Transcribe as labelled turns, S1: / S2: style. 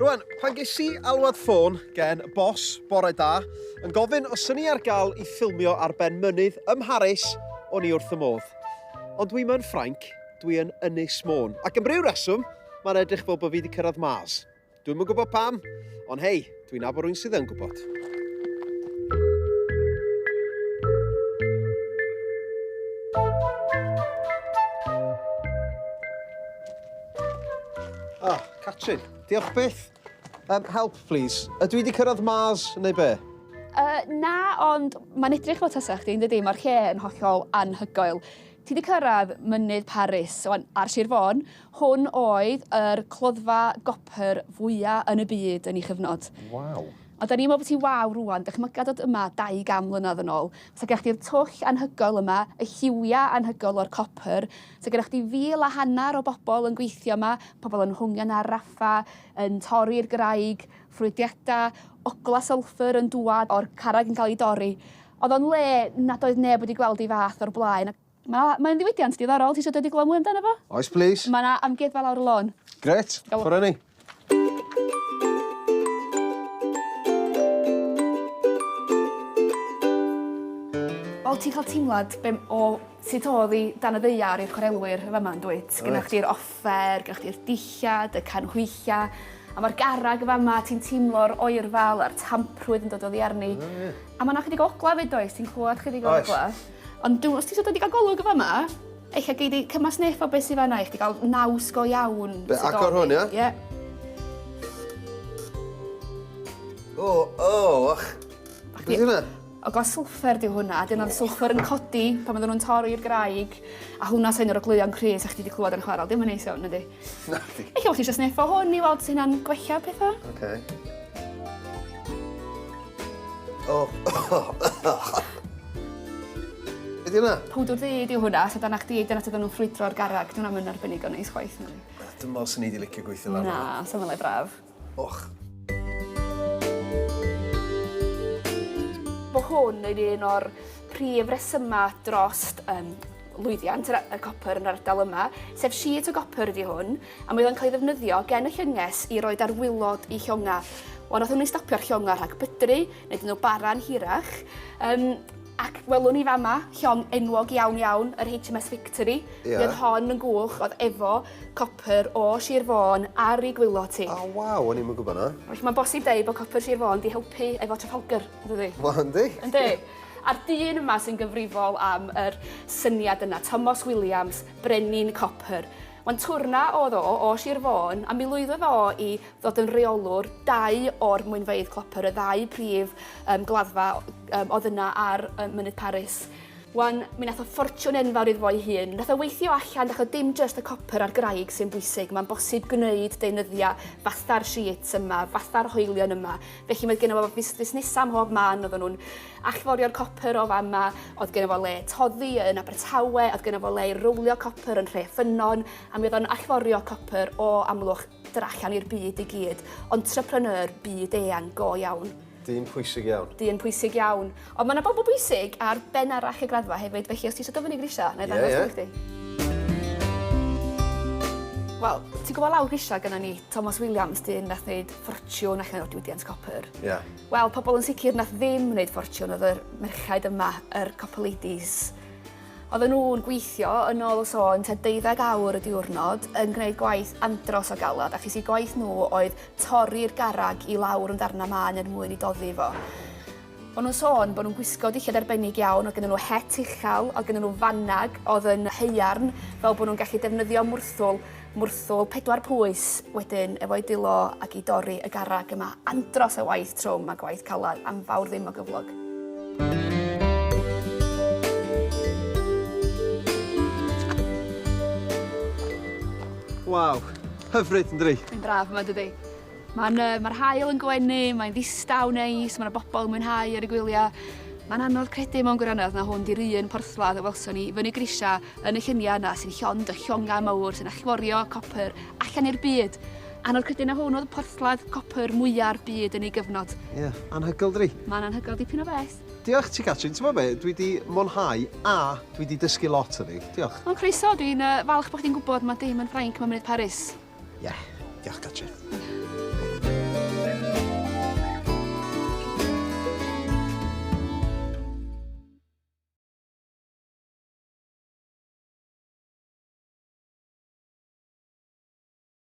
S1: Rwan, pan ges i alwad ffôn gen y bos bore da, yn gofyn os o'n i ar gael i ffilmio ar ben mynydd ym Mharis, o'n i wrth y modd. Ond dwi'm yn Ffrainc, dwi yn Ynys Môn. Ac am ryw reswm, mae'n edrych fel bod fi wedi cyrraedd Mars. Dwi'm yn gwybod pam, ond hei, dwi'n nabod rhywun sydd yn gwybod. Oh, Catrin, diolch byth. Um, help, please. Ydw i wedi cyrraedd Mars neu be?
S2: Uh, na, ond mae'n edrych fel tasa chdi, yn dydi? Mae'r lle yn hollol anhygoel. Ti 'di cyrraedd mynydd Paris, wan, ar Sir Fôn. Hwn oedd yr cloddfa gopr fwya yn y byd yn ei chyfnod.
S1: Waw.
S2: Ond da ni'n meddwl bod ti'n waw rwan, dychmyga dod yma 200 mlynedd yn ôl. Sa gennych chdi'r twll anhygoel yma, y lliwiau anhygoel o'r copr. Sa gennych chdi 1,500 o bobl yn gweithio yma, pobl yn hwngian ar raffa, yn torri'r graig, ffrwydiadau, ogla sylffyr yn dŵad o'r carreg yn cael ei dorri. Oedd o'n le nad oedd neb wedi gweld ei fath o'r blaen. Mae mae'n ddiwydiant diddorol. Ti isio dod i glywed mwy amdano fo?
S1: Oes plîs.
S2: Mae 'na amgueddfa lawr y lôn.
S1: Grêt. Ffwr â ni.
S2: Wel ti'n cael teimlad be- o sut oedd hi dan y ddaear i'r chwarelwyr yn fama yn dwyt? Gynnoch chdi'r offer, gynnoch chdi'r dillad, y canhwyllau, a mae'r garreg yn fama, ti'n teimlo'r oerfel a'r tamprwydd yn dod oddi arni.
S1: O ie.
S2: A ma' 'na chydig o ogla 'fyd does? Ti'n clywed chydig o
S1: Oes.
S2: ogla. Ond dw- os ti isio dod i ga'l golwg yn fama, ella gei di cyma sniff o beth sy fan'na i chdi ga'l naws go iawn.
S1: Be', agor hwn ia?
S2: Ie.
S1: O, o, och. Be' 'di hwnna?
S2: Ogla swlffyr 'di hwnna, a 'dyn o'dd swlffyr yn codi pan oedden nhw'n torri'r graig, a hwnna sy'n o'r ogleuon cry sa chdi 'di clywed yn y chwarel. Dim yn neis iawn, nadi?
S1: Nadi.
S2: Ella bo' chdi isio sniffo hwn i weld os hynna'n gwella petha?
S1: Oce. O! Be 'di hwnna?
S2: Powdwr ddu 'di hwnna, so dyna chdi, dyna sut oedden nhw'n ffrwydro'r garreg. 'Di hwnna'm yn arbennig o neis chwaith, nadi?
S1: Dwi'm me'wl swn i 'di licio gweithio lan
S2: Na, sa'm yn le braf.
S1: Och.
S2: Bo' hwn yn un o'r prif resyma drost yym lwyddiant yr y copr yn yr ardal yma, sef sheet o gopr ydi hwn, a mi oedd o'n cael ei ddefnyddio gen y llynges i roid ar wylod i llonga. Wel, nath hwnnw stopio'r llonga rhag bydru, neu nhw bara'n hirach. Um, ac welwn ni fama, llong enwog iawn iawn, yr HMS Victory.
S1: Yeah.
S2: Mi oedd hon yn gwch oedd efo copr o Sir Fôn ar ei gwylod ti.
S1: O, oh, waw, o'n i'm yn gwybod na.
S2: Felly mae'n bosib deud bod copr Sir Fôn di helpu efo Trafalgar, yn dydi?
S1: Wel, yndi.
S2: Yndi. A'r dyn yma sy'n gyfrifol am yr syniad yna, Tomos Williams, brenin copr. Wan twrna oedd o, o Sir Fôn, a mi lwyddodd o i ddod yn reolwr dau o'r mwynfeydd copr, y ddau prif um, gladdfa um, oedd yna ar um, Mynydd Paris. Wan, mi nath o ffortiwn enfawr iddo fo'i hun. Nath o weithio allan, dach dim jyst y copr a'r graig sy'n bwysig, mae'n bosib gwneud deunyddiau fatha'r sheets yma, fatha'r hoelion yma. Felly mae genno fo fusnesau mhob man, oedden nhw'n allforio'r copr o fama, oedd genno fo le toddi yn Abertawe, oedd genno fo le i rowlio copr yn Nhreffynnon, a mi oedd o'n allforio copr o Amlwch allan i'r byd i gyd. Entrepreneur byd eang go iawn.
S1: Dyn pwysig iawn.
S2: Dyn pwysig iawn. Ond mae yna bobl bwysig ar ben arall y graddfa hefyd, felly os ti eisiau dod fyny grisia, na i ddangos yeah, yeah. chdi. Wel, ti'n gwybod lawr grisia gyda ni Thomas Williams, dyn nath wneud ffortiwn allan o'r diwydiant copr.
S1: Yeah.
S2: Wel, pobl yn sicr nath ddim wneud ffortiwn oedd yr merchaid yma, yr copper ladies. Oedden nhw'n gweithio, yn ôl y sôn, tua deuddeg awr y diwrnod yn gwneud gwaith andros o galad, achos eu gwaith nhw oedd torri'r garreg i lawr yn ddarnau mân er mwyn i doddi fo. O'n nhw'n sôn bod nhw'n gwisgo dillad arbennig iawn, oedd gennyn nhw het uchel, oedd gennyn nhw fanag oedd yn haearn, fel bod nhw'n gallu defnyddio mwrthwl, mwrthwl pedwar pwys wedyn efo'i dwylo ac i dorri y garreg yma. Andros o waith trwm a gwaith calad am fawr ddim o gyflog.
S1: Waw, hyfryd yn dydi?
S2: Mae'n braf yma dydi? Mae'n uh, mae'r haul yn gwenu, mae'n ddistaw neis, mae'n bobl yn mwynhau ar y gwyliau. Mae'n anodd credu mewn gwirionedd na hwn di'r un porthladd y welson ni fyny grisia yn y lluniau yna sy'n llond o llongau mawr sy'n allforio copr allan i'r byd. Anodd credu na hwn oedd y porthladd copr mwya'r byd yn ei gyfnod.
S1: Ie, yeah, anhygoel dydi?
S2: Mae'n anhygoel dipyn o beth.
S1: Diolch ti Catrin, ti'n be, dwi di mwynhau a dwi di dysgu lot o fi. Diolch.
S2: Wel, croeso, dwi'n uh, falch bod chdi'n gwybod mae dim yn Ffrainc, mae'n mynd Paris.
S1: Ie, yeah. diolch Catrin.